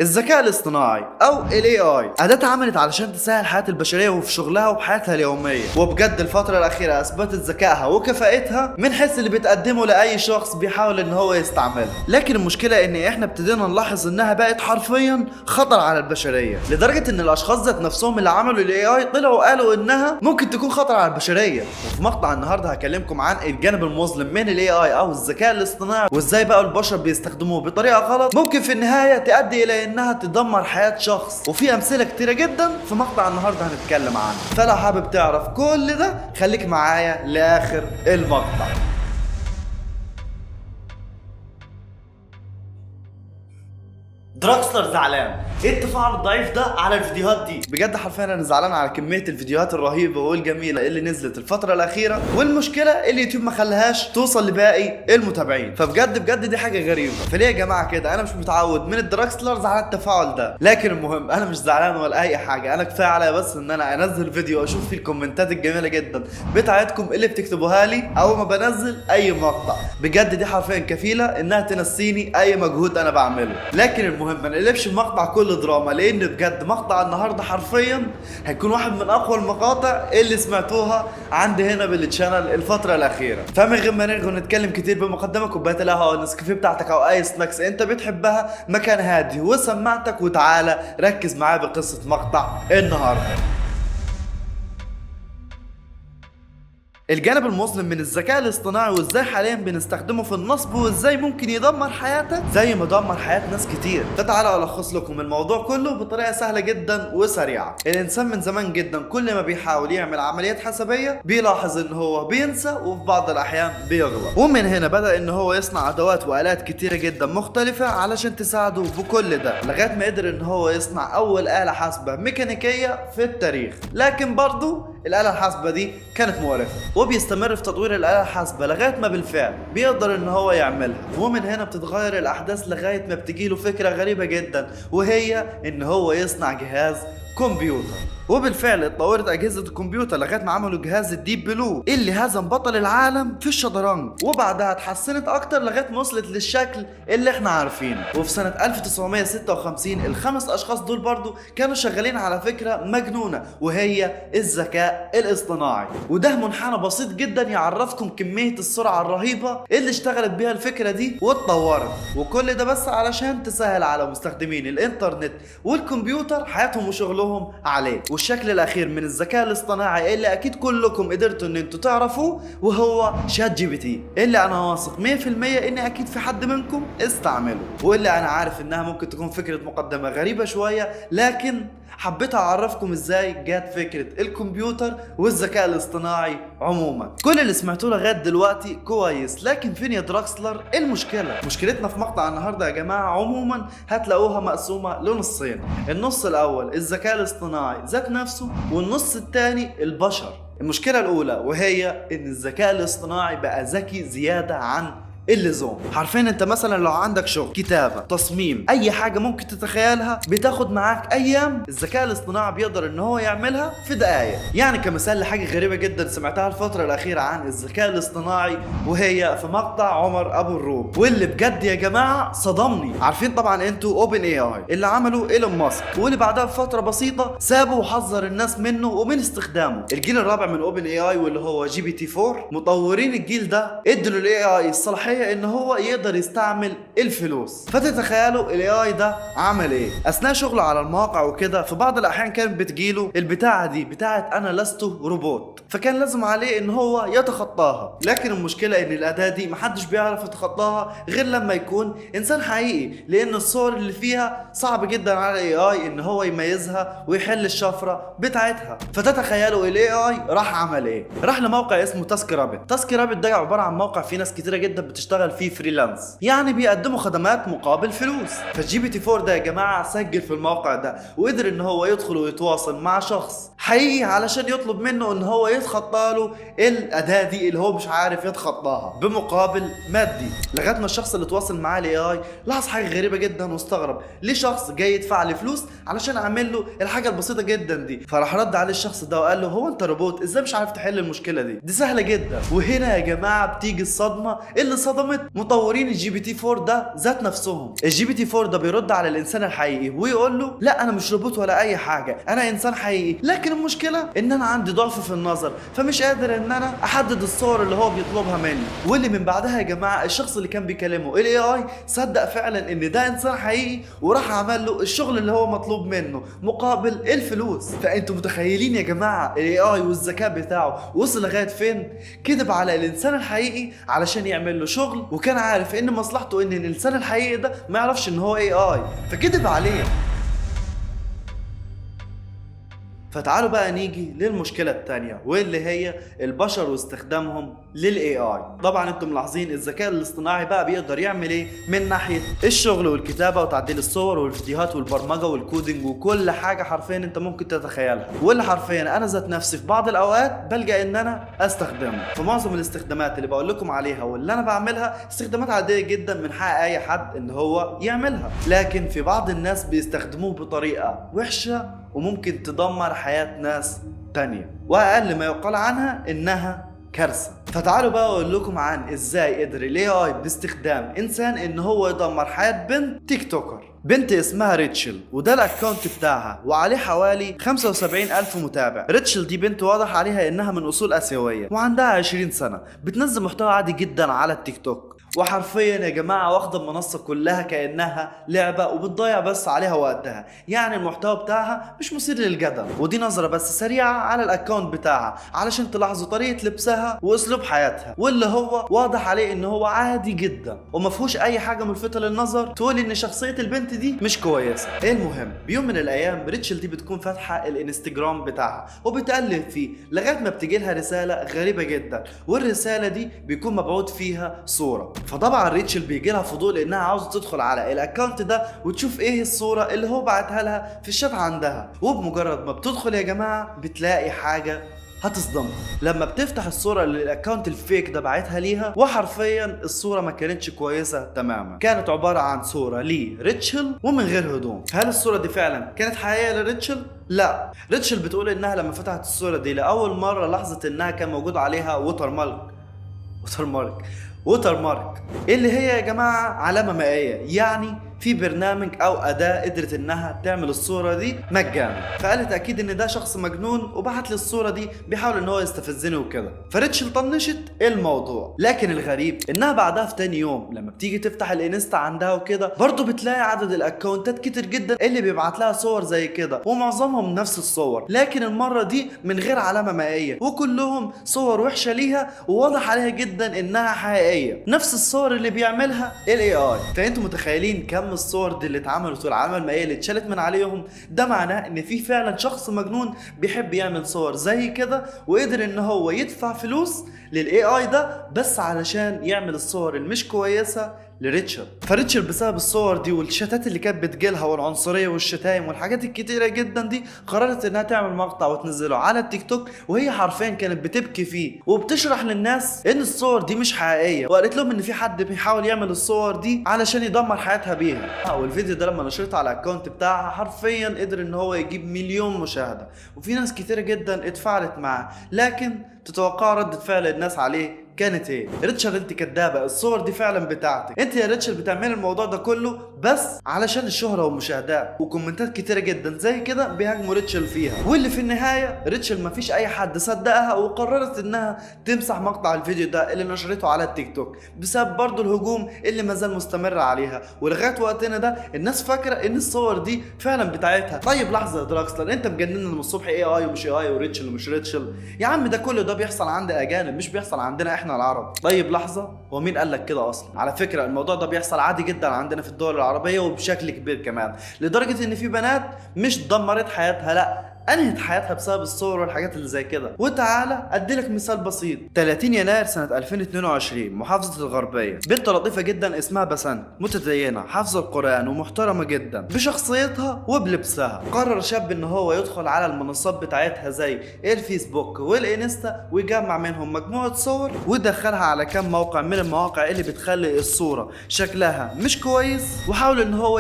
الذكاء الاصطناعي او ال AI اداة اتعملت علشان تسهل حياة البشرية وفي شغلها وبحياتها اليومية، وبجد الفترة الأخيرة اثبتت ذكائها وكفاءتها من حيث اللي بتقدمه لأي شخص بيحاول ان هو يستعملها. لكن المشكلة ان احنا ابتدينا نلاحظ انها بقت حرفيا خطر على البشرية، لدرجة ان الاشخاص ذات نفسهم اللي عملوا ال AI طلعوا قالوا انها ممكن تكون خطر على البشرية. وفي مقطع النهارده هكلمكم عن الجانب المظلم من ال AI او الذكاء الاصطناعي، وازاي بقى البشر بيستخدموه بطريقة غلط ممكن في النهاية تؤدي الى انها تدمر حياة شخص. وفي امثلة كتيرة جدا في مقطع النهارده هنتكلم عنه، فلو حابب تعرف كل ده خليك معايا لاخر المقطع. دراكسلر زعلان، ايه التفاعل الضعيف ده على الفيديوهات دي؟ بجد حرفيا انا زعلان على كمية الفيديوهات الرهيبة والجميلة اللي نزلت الفترة الاخيرة، والمشكلة اليوتيوب ما خلاهاش توصل لباقي المتابعين، فبجد بجد دي حاجة غريبة. فليه يا جماعة كده؟ انا مش متعود من الدراكسلرز على التفاعل ده. لكن المهم انا مش زعلان ولا اي حاجة، انا كفاية عليا بس ان انا انزل فيديو واشوف فيه الكومنتات الجميلة جدا بتاعتكم اللي بتكتبوها لي اول ما بنزل اي مقطع. بجد دي حرفيا كفيله انها تنسيني اي مجهود انا بعمله. لكن المهم ما نقلبش المقطع كله دراما، لان بجد مقطع النهارده حرفيا هيكون واحد من اقوى المقاطع اللي سمعتوها عندي هنا بال channel الفترة الاخيرة. فمن غير ما نرغي ونتكلم كتير بمقدمه، كوباية القهوة او النسكافيه بتاعتك او اي snacks انت بتحبها، مكان هادي وسماعتك، وتعالى ركز معايا بقصة مقطع النهارده. الجانب المظلم من الذكاء الاصطناعي وازاي حاليا بنستخدمه في النصب وازاي ممكن يدمر حياتك زي ما دمر حياة ناس كتير. فتعالوا الخص لكم الموضوع كله بطريقة سهلة جدا وسريعة. الانسان من زمان جدا كل ما بيحاول يعمل عمليات حسابية بيلاحظ ان هو بينسى وفي بعض الاحيان بيغلط، ومن هنا بدأ ان هو يصنع ادوات والات كتيرة جدا مختلفة علشان تساعده بكل ده، لغاية ما قدر ان هو يصنع اول آلة حاسبة ميكانيكية في التاريخ. لكن برضو الآلة الحاسبة دي كانت مقرفة، وبيستمر في تطوير الآلة الحاسبة لغاية ما بالفعل بيقدر ان هو يعملها. ومن هنا بتتغير الأحداث لغاية ما بتجيله فكرة غريبة جدا، وهي ان هو يصنع جهاز كمبيوتر. وبالفعل اتطورت اجهزة الكمبيوتر لغاية ما عملوا جهاز ال Deep Blue اللي هزم بطل العالم في الشطرنج، وبعدها اتحسنت اكتر لغاية ما وصلت للشكل اللي احنا عارفينه. وفي سنة 1956 الخمس اشخاص دول برضو كانوا شغالين على فكرة مجنونة، وهي الذكاء الاصطناعي. وده منحنى بسيط جدا يعرفكم كمية السرعة الرهيبة اللي اشتغلت بيها الفكرة دي واتطورت، وكل ده بس علشان تسهل على مستخدمين الانترنت والكمبيوتر حياتهم وشغلهم عليه. والشكل الاخير من الذكاء الاصطناعي اللي اكيد كلكم قدرتوا ان انتوا تعرفوه، وهو ChatGPT، اللي انا واثق 100% ان اكيد في حد منكم استعمله، واللي انا عارف انها ممكن تكون فكرة مقدمة غريبة شوية، لكن حبيت اعرفكم ازاي جت فكرة الكمبيوتر والذكاء الاصطناعي عموما. كل اللي سمعتوه لغاية دلوقتي كويس، لكن فين يا دراكسلر المشكلة؟ مشكلتنا في مقطع النهاردة يا جماعة عموما هتلاقوها مقسومة لنصين، النص الاول الذكاء الاصطناعي ذات نفسه، والنص الثاني البشر. المشكلة الاولى وهي ان الذكاء الاصطناعي بقى ذكي زيادة عن اللزوم. حرفيا انت مثلا لو عندك شغل كتابة، تصميم، اي حاجة ممكن تتخيلها بتاخد معاك ايام، الذكاء الاصطناعي بيقدر ان هو يعملها في دقايق. يعني كمثال لحاجة غريبة جدا سمعتها الفترة الاخيرة عن الذكاء الاصطناعي، وهي في مقطع عمر ابو الروب، واللي بجد يا جماعة صدمني. عارفين طبعا انتوا OpenAI اللي عمله ايلون ماسك، واللي بعدها بفترة بسيطة سابه وحذر الناس منه ومن استخدامه. الجيل الرابع من OpenAI واللي هو GPT 4، مطورين الجيل ده ادوا لل AI الصلاحية ان هو يقدر يستعمل الفلوس. فتتخيلوا ال AI ده عمل ايه اثناء شغله على المواقع وكده. في بعض الاحيان كان بتجيله البتاعه دي بتاعه انا لست روبوت، فكان لازم عليه ان هو يتخطاها. لكن المشكلة ان الاداة دي محدش بيعرف يتخطاها غير لما يكون انسان حقيقي، لان الصور اللي فيها صعب جدا على ال AI ان هو يميزها ويحل الشفرة بتاعتها. فتتخيلوا ال AI راح عمل ايه؟ راح لموقع اسمه TaskRabbit. TaskRabbit ده عبارة عن موقع فيه ناس كتيرة جدا بتشتغل فيه freelance، يعني بيقدموا خدمات مقابل فلوس. فال GPT 4 ده يا جماعة سجل في الموقع ده وقدر ان هو يدخل ويتواصل مع شخص حقيقي علشان يطلب منه ان هو يتخطى له الاداة دي اللي هو مش عارف يتخطاها بمقابل مادي. لغاية ما الشخص اللي تواصل معاه ال AI لاحظ حاجة غريبة جدا واستغرب، ليه شخص جاي يدفع لي فلوس علشان اعمل له الحاجة البسيطة جدا دي؟ فراح رد عليه الشخص ده وقال له هو انت روبوت؟ ازاي مش عارف تحل المشكلة دي؟ دي سهلة جدا. وهنا يا جماعة بتيجي الصدمة اللي صدمت صدمت مطورين ال GPT 4 ده ذات نفسهم. ال GPT 4 ده بيرد على الانسان الحقيقي ويقول له لا انا مش روبوت ولا اي حاجه، انا انسان حقيقي، لكن المشكلة ان انا عندي ضعف في النظر فمش قادر ان انا احدد الصور اللي هو بيطلبها مني. واللي من بعدها يا جماعة الشخص اللي كان بيكلمه ال AI صدق فعلا ان ده انسان حقيقي وراح عمل له الشغل اللي هو مطلوب منه مقابل الفلوس. فانتوا متخيلين يا جماعة ال AI والذكاء بتاعه وصل لغاية فين؟ كذب على الانسان الحقيقي علشان يعمل له شغل، وكان عارف ان مصلحته ان الانسان الحقيقي ده ما يعرفش ان هو AI، فكذب عليه. فتعالوا بقى نيجي للمشكلة التانية واللي هي البشر واستخدامهم لل AI. طبعا انتم ملاحظين الذكاء الاصطناعي بقى بيقدر يعمل ايه من ناحية الشغل والكتابة وتعديل الصور والفيديوهات والبرمجة وال coding وكل حاجة حرفيا انت ممكن تتخيلها، واللي حرفيا انا ذات نفسي في بعض الاوقات بلجأ ان انا استخدمه. فمعظم الاستخدامات اللي بقول لكم عليها واللي انا بعملها استخدامات عادية جدا من حق اي حد ان هو يعملها، لكن في بعض الناس بيستخدموه بطريقة وحشة وممكن تدمر حياة ناس تانية، وأقل ما يقال عنها إنها كارثة. فتعالوا بقى أقول لكم عن إزاي قدر ال AI باستخدام إنسان إن هو يدمر حياة بنت TikToker، بنت اسمها ريتشل، وده ال account بتاعها وعليه حوالي 75 ألف متابع. ريتشل دي بنت واضح عليها إنها من أصول آسيوية وعندها 20 سنة، بتنزل محتوى عادي جدا على التيك توك، وحرفيا يا جماعة واخدة المنصة كلها كأنها لعبة وبتضيع بس عليها وقتها، يعني المحتوى بتاعها مش مثير للجدل. ودي نظرة بس سريعة على ال account بتاعها علشان تلاحظوا طريقة لبسها واسلوب حياتها، واللي هو واضح عليه ان هو عادي جدا وما فيهوش اي حاجة ملفتة للنظر تقول ان شخصية البنت دي مش كويسة. المهم بيوم من الايام ريتشل دي بتكون فاتحة الانستجرام بتاعها وبتقلب فيه لغاية ما بتجي لها رسالة غريبة جدا، والرسالة دي بيكون مبعوث فيها صورة. فطبعا ريتشل بيجي لها فضول انها عاوزه تدخل على ال account ده وتشوف ايه الصورة اللي هو بعتها لها في الشات عندها، وبمجرد ما بتدخل يا جماعة بتلاقي حاجة هتصدمها لما بتفتح الصورة اللي ال account ال fake ده بعتها ليها، وحرفيا الصورة ما كانتش كويسة تماما، كانت عبارة عن صوره لريتشل ومن غير هدوم. هل الصورة دي فعلا كانت حقيقية لريتشل؟ لا، ريتشل بتقول انها لما فتحت الصورة دي لاول مرة لاحظت انها كان موجود عليها watermark اللي هي يا جماعة علامة مائية، يعني في برنامج او اداة قدرت انها تعمل الصورة دي مجانا. فقالت اكيد ان ده شخص مجنون وبعت لي الصورة دي بيحاول ان هو يستفزني وكده. فريتشل طنشت الموضوع، لكن الغريب انها بعدها في تاني يوم لما بتيجي تفتح الانستا عندها وكده برضه بتلاقي عدد ال account ات كتير جدا اللي بيبعت لها صور زي كده، ومعظمهم نفس الصور، لكن المرة دي من غير علامة مائية، وكلهم صور وحشة ليها وواضح عليها جدا انها حقيقية، نفس الصور اللي بيعملها ال AI. فانتوا متخيلين كم الصور دي اللي اتعملت والعلامة المائية اللي اتشالت من عليهم؟ ده معناه ان في فعلا شخص مجنون بيحب يعمل صور زي كده، وقدر ان هو يدفع فلوس لل AI ده بس علشان يعمل الصور المش كويسة لريتشل. فريتشل بسبب الصور دي والشتات اللي كانت بتجيلها والعنصريه والشتايم والحاجات الكتيرة جدا دي قررت انها تعمل مقطع وتنزله على التيك توك، وهي حرفيا كانت بتبكي فيه وبتشرح للناس ان الصور دي مش حقيقية، وقالت لهم ان في حد بيحاول يعمل الصور دي علشان يدمر حياتها بيها. والفيديو ده لما نشرته على ال account بتاعها حرفيا قدر ان هو يجيب 1,000,000 مشاهده، وفي ناس كتيرة جدا اتفاعلت معاه. لكن تتوقعوا ردة فعل الناس عليه كانت ايه؟ ريتشل انت كدابه، الصور دي فعلا بتاعتك، انت يا ريتشل بتعملي الموضوع ده كله بس علشان الشهرة والمشاهدات، و comment ات كتيرة جدا زي كده بيهاجموا ريتشل فيها. واللي في النهاية ريتشل مفيش اي حد صدقها، وقررت انها تمسح مقطع الفيديو ده اللي نشرته على التيك توك بسبب برضه الهجوم اللي ما زال مستمر عليها، ولغاية وقتنا ده الناس فاكره ان الصور دي فعلا بتاعتها. طيب لحظة يا دراكسلر، انت مجننا من الصبح AI ومش AI وريتشل ومش ريتشل، يا عم ده كله ده بيحصل عند اجانب مش بيحصل عندنا احنا العرب. طيب لحظة، هو مين قال لك كده اصلا؟ على فكرة الموضوع ده بيحصل عادي جدا عندنا في الدول العربية وبشكل كبير كمان، لدرجة ان في بنات مش دمرت حياتها، لا انهت حياتها بسبب الصور والحاجات اللي زي كده. وتعالى ادي لك مثال بسيط. 30 يناير سنة 2022 محافظة الغربية، بنت لطيفة جدا اسمها بسنت، متدينه، حافظه القران ومحترمه جدا بشخصيتها وبلبسها. قرر شاب ان هو يدخل على المنصات بتاعتها زي الفيسبوك والانستا ويجمع منهم مجموعة صور ويدخلها على كام موقع من المواقع اللي بتخلي الصورة شكلها مش كويس، وحاول ان هو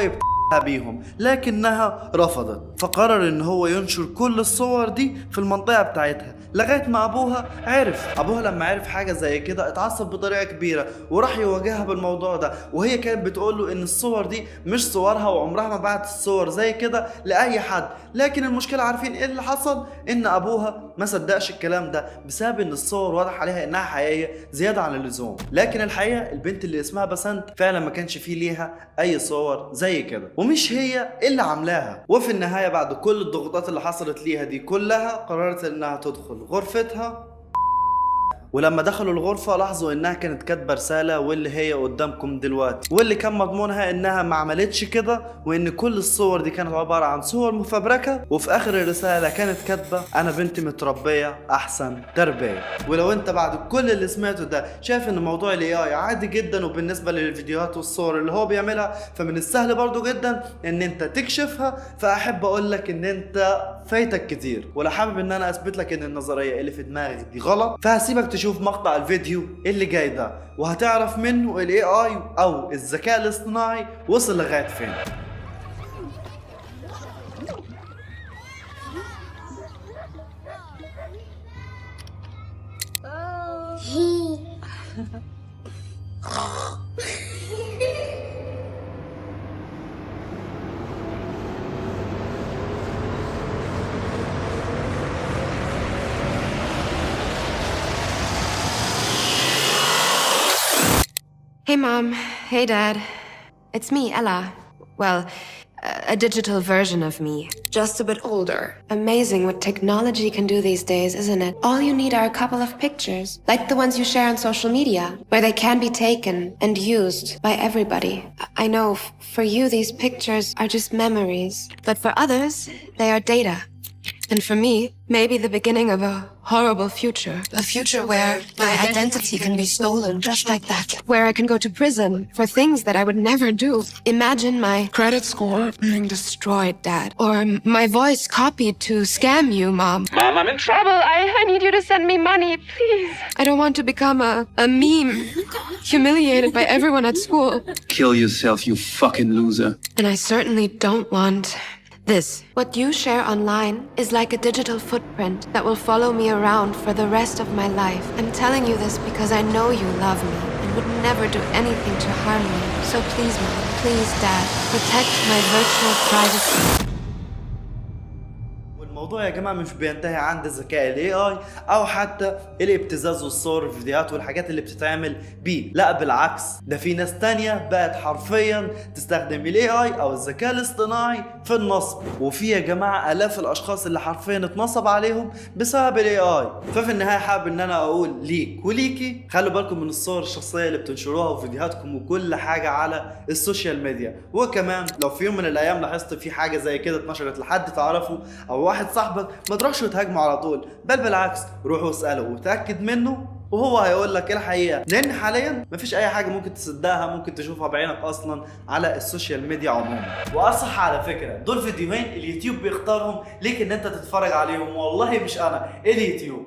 بيهم، لكنها رفضت. فقرر ان هو ينشر كل الصور دي في المنطقة بتاعتها لغاية ما ابوها عرف. ابوها لما عرف حاجة زي كده اتعصب بطريقة كبيرة وراح يواجهها بالموضوع ده، وهي كانت بتقول له ان الصور دي مش صورها وعمرها ما بعت الصور زي كده لاي حد. لكن المشكلة عارفين ايه اللي حصل؟ ان ابوها ما صدقش الكلام ده بسبب ان الصور واضح عليها انها حقيقية زيادة عن اللزوم. لكن الحقيقة البنت اللي اسمها بسنت فعلا ما كانش فيه ليها اي صور زي كده ومش هي اللي عاملاها. وفي النهاية بعد كل الضغوطات اللي حصلت ليها دي كلها قررت انها تدخل غرفتها، ولما دخلوا الغرفة لاحظوا انها كانت كاتبة رسالة واللي هي قدامكم دلوقتي، واللي كان مضمونها انها ما عملتش كده وان كل الصور دي كانت عبارة عن صور مفبركة. وفي اخر الرسالة كانت كاتبة انا بنتي متربية احسن تربية. ولو انت بعد كل اللي سمعته ده شايف ان موضوع ال AI عادي جدا وبالنسبة للفيديوهات والصور اللي هو بيعملها فمن السهل برضو جدا ان انت تكشفها، فاحب اقول لك ان انت فايتك كتير. ولو حابب ان انا اثبت لك ان النظرية اللي في دماغك دي غلط فهسيبك تشوف مقطع الفيديو اللي جاي ده وهتعرف منه ال AI او الذكاء الاصطناعي وصل لغاية فين. Hey Mom, hey Dad. It's me, Ella. Well, a digital version of me. Just a bit older. Amazing what technology can do these days, isn't it? All you need are a couple of pictures, like the ones you share on social media, where they can be taken and used by everybody. I know, for you these pictures are just memories, but for others, they are data. And for me, maybe the beginning of a horrible future. A future where my identity can be stolen just like that. Where I can go to prison for things that I would never do. Imagine my credit score being destroyed, Dad. Or my voice copied to scam you, Mom. Mom, I'm in trouble. I need you to send me money, please. I don't want to become a meme, humiliated by everyone at school. Kill yourself, you fucking loser. And I certainly don't want this. What you share online is like a digital footprint that will follow me around for the rest of my life. I'm telling you this because I know you love me and would never do anything to harm me. So please, Mom, please, Dad, protect my virtual privacy. الموضوع يا جماعة مش بينتهي عند الذكاء ال AI او حتى الابتزاز والصور والفيديوهات والحاجات اللي بتتعمل بيه، لا بالعكس، ده في ناس تانية بقت حرفيا تستخدم ال AI او الذكاء الاصطناعي في النصب. وفي يا جماعة الاف الاشخاص اللي حرفيا اتنصب عليهم بسبب ال AI. ففي النهاية حابب ان انا اقول ليك وليكي خلوا بالكم من الصور الشخصية اللي بتنشروها وفيديوهاتكم وكل حاجة على ال social media. وكمان لو في يوم من الايام لاحظت في حاجة زي كده اتنشرت لحد تعرفه او واحد صاحبك، ما تروحش وتهاجمه على طول، بل بالعكس روحوا اساله وتاكد منه وهو هيقول لك الحقيقة. لان حاليا مفيش اي حاجة ممكن تصدقها ممكن تشوفها بعينك اصلا على ال social media عموما. واصح على فكرة دول فيديوهين اليوتيوب بيختارهم ليك ان انت تتفرج عليهم، والله مش انا، اليوتيوب.